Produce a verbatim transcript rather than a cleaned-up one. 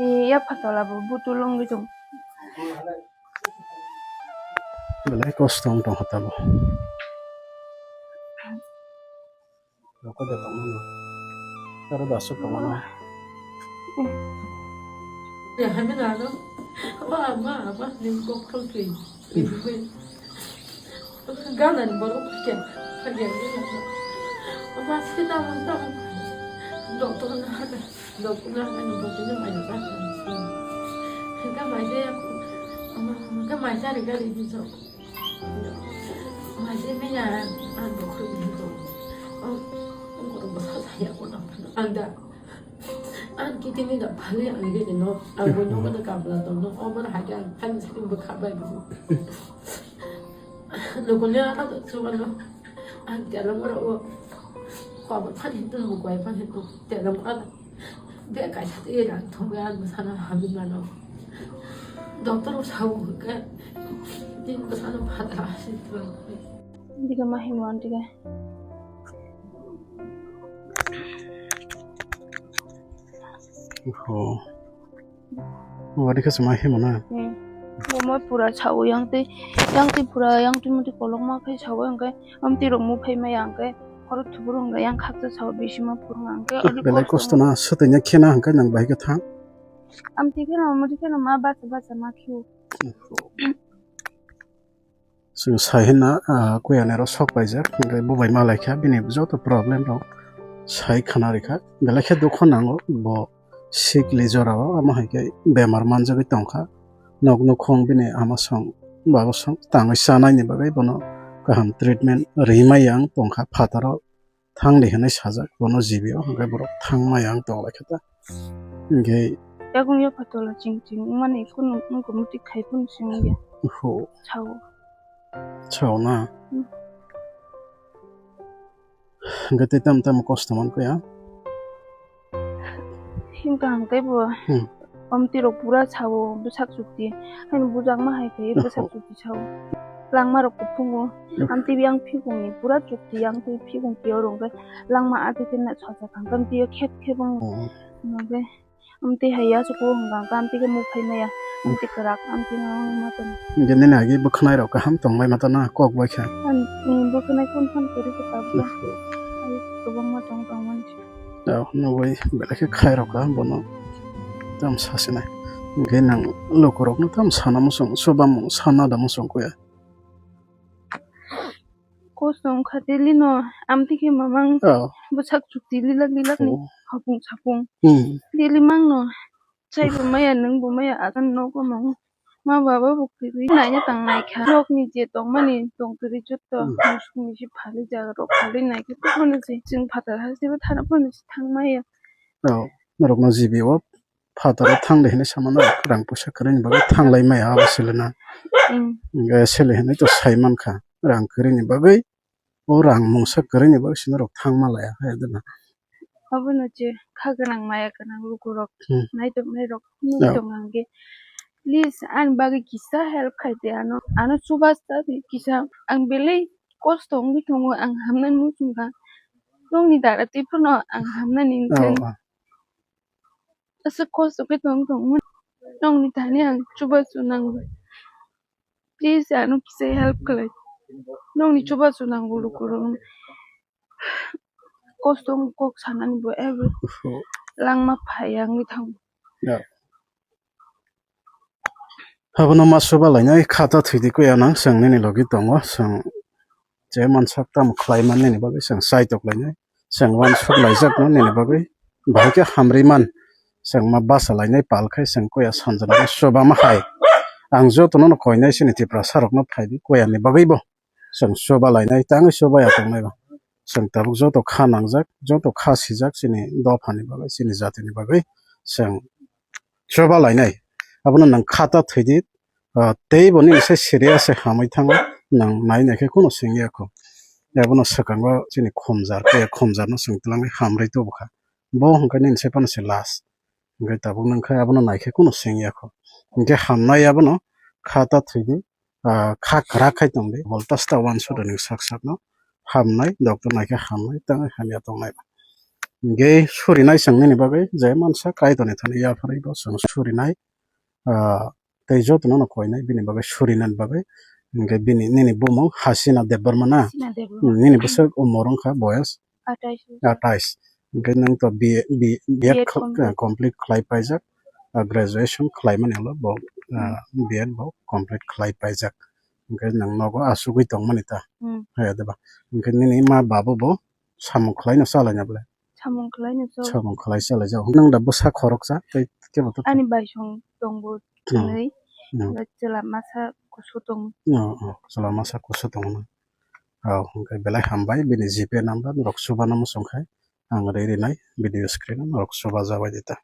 E, yapha tola bo butul wngwi tong. Belai kosto wng tongkha tabuk. Nokha da tongmano. Taro da aswk tongmano. Ya, hai mena ano. Ama, ama, ama, ning kok thol twi. Gana ni borok kya, kya ni na. Ama sita mo ta mo. Doktor na hada, doktor na hada ni doktor na mai ba. Ka mai se ya ko. Ama, ka mai sa ri ga ri ni so. Maje mena ang doktor ni ko. Ang, ang ko ba sa ya ko na. Ang da. Ang kiti ni da phali ang ge no. Ang bo no ko da kabla to no. O bar ha ga kan sa ko ba khabai bo. No ko le ata to so ba no. Ang kala mo ro. Ko ba phali to mo ko ai phali to. Te lam ka. Bek kaisa twi rang thumwi ang bwsano hamwi mano. Doctor bo sao hwnkhe, tini bwsano phataro aswk twlang. Diga ma himo antiga. Ho. Wadi khe chwma himo na? Hmm. Bo ma pura sao yang twi, yang twi pura, yang twi mutwi kolokma khe sao hwnkhe, amtwi rok muphai maya hwnkhe. Khorok thuburu wngkha yang khaksa sao bisima phuru wngkha hwnkhe. Belai kosto na, swtwi nya khena hwnkhe nang bahai khe thang. Amtwi kheno, amtwi kheno ma bacha bacha ma khiu. Chwng sai hwnna, ah, kuya nero sok paijak, hwnkhe bo bai malai kha, bini joto problem rok sai khna rikha. Belai khe dukho nango bo. Sikli jorao, amo hai khe bemar manjagwi tongkha. Nok nukhung bini ama song, baba song tangwi chanai ni bagwi bono kaham treatment rimai ang tongkha. Phataro thangdi hinwi sajak bono G B o, hwnkhe borok thangmai ang tonglaikha ta. Hwnkhe yakung yapha tola ching ching wngmani kunu wngkha muti khai phano simi ya. Ho. Sao. Sao na? Hmm. Hwnkhe tei tamo tamo kosto mankha ya? Himkha hwnkhe bo. Hmm. Omtwi rok pura sao bwsak chukti. Haino bujakma hai khe bwsak chukti sao. Langma rok kuphungo. Hmm. Amtwi yang phikungni pura chukti, yang twi phikung twi oro hwnkhe langma atwi khe na sosa kangkam twi khet khet wng. Hmm. Hwnkhe Amtwi hai ya chuku hwnkha hwnkhe amtwi khe muphai maya. Amtwi kwrak, amtwi no wngma tong. Hwnkhe nini agi bwkhwnai rok kaham tongbai ma tana kok bai kha. Ang, mm, bwkhwnai phone phone kwrwi khe tabukhe. Ai kwbangma tong tong mani. Tao nugui belai khe khai rok ka bono. Tam sasinai. Hwnkhe nang lukurokno tam sana muchung, chubamung sana da muchung kuya. Kosto wngkha tei lino amtwi khe mamang. Oh. Bwsak chukti lilak lilak ni. Oh. Hapung sapung. Hmm. Daily mangno. Chai bo maya, nwng bo maya, agan nogo mung. Ma baba bo kwrwi naina tang naikha. Nokni je tongmani tongtwrwi jotto. Hmm. Musukni se phalwi jaga rok phalwi naikha. Tei bono je chwng phatar hasteo thana bono se thang maya. Oh. Norokno G B o phataro thangdi hinwi samano rang puisa kwrwini bagwi thanglai maya abo selena. Mm. Hwnkhe sele hinwi to sai mankha rang kwrwini bagwi, o rang mungsa kwrwini bagwi sino rok thangma laya hai dana. Abono je kha gwnang maya gwnang lukurok, hmm, naitoknairok wngwi tongo hwnkhe, please ani bagwi kisa help khaidi ano, ano chubachu di kisa, ang belai kosto wngwi tongo, ang hamnani muchungkha, nokni dara twi phano ang hamnani wngkha. Oh, oh. Aswk kosto khe tong tongmani. Nokni thani ang chubachu nango. Please, ano kisa help khlai. Nokni chubachu nango lukurok. Kosto wng kok sanani bo every langma phai wngwi thango. Yeah. Abono ma chuba lainai khata thwidi kuya nang chwng nini logi tongo chwng je mansak tamo khlai man nini bagwi chwng chaitok lainai chwng uansuk laijakno nini bagwi bahai khe hamri man chwng ma basa lainai pal khai chwng kuya sanjana chuba ma hai ang jotono no koinai chini Tiprasa rokno phaidi kuya ni bagwi bo. Chwng chuba lainai, tangwi chuba ya tongnai ba. Chwng tabuk joto kha nangjak, joto kha sijak chini dophani bagwi, chini jatini bagwi chwng chuba lainai. Abono nwng khata thwidi, ah, tei bo nini se serious se hamwi thango, nwng nai nai khe kuno sengya kho. Abono swkango chini khomjar, tei khomjarno chwng twlangwi hamrwi tubukha. Bo hwnkhe nini se phano se last. Hwnkhe tabuk nwng khe abono nai khe kuno sengya kho. Hwnkhe hamnai abono khata thwidi, ah, kha kwrak khai tongdi, voltage ta uansukdi nwng sak sakno hamnai, doctor naikhe hamnai, tei hamya tongnai. Hingke surinai chwng nini bagwi je mansa Kaitorni thani yapharwi bo chwng surinai, ah, tei jotono no koinai bini bagwi surinani bagwi. Hingke bini, nini bumung Hasina Debbarma na? Hasina Debbarma. Hmm, nini bwswk umor wngkha boyas? Atais. Atais. Hingke nwng to B A, B, B Ed B Ed khl-, complete. Complete khlai paijak, ah, graduation khlaimani ulo bo, ah, Hmm. B Ed bo complete khlai paijak. Hingke nwng nogo asugwi tongmani ta. Hmm. Hai deba. Hingke nini ma babo bo samung khlaino chalaina bwle? Samung khlaino chal- Samung khlai chalaijak. Nwng da bwsa khoroksa tei kebo to? Ani baisong tongo Hmm. thwnwi. Hmm. Chwla masa kusu tongo. Oh, oh, chwla masa kusu tongo na. Oh, hingke belai hambai bini G P number norok chubana muchung khe ang ri rinai video screen o norok chubajabai di ta.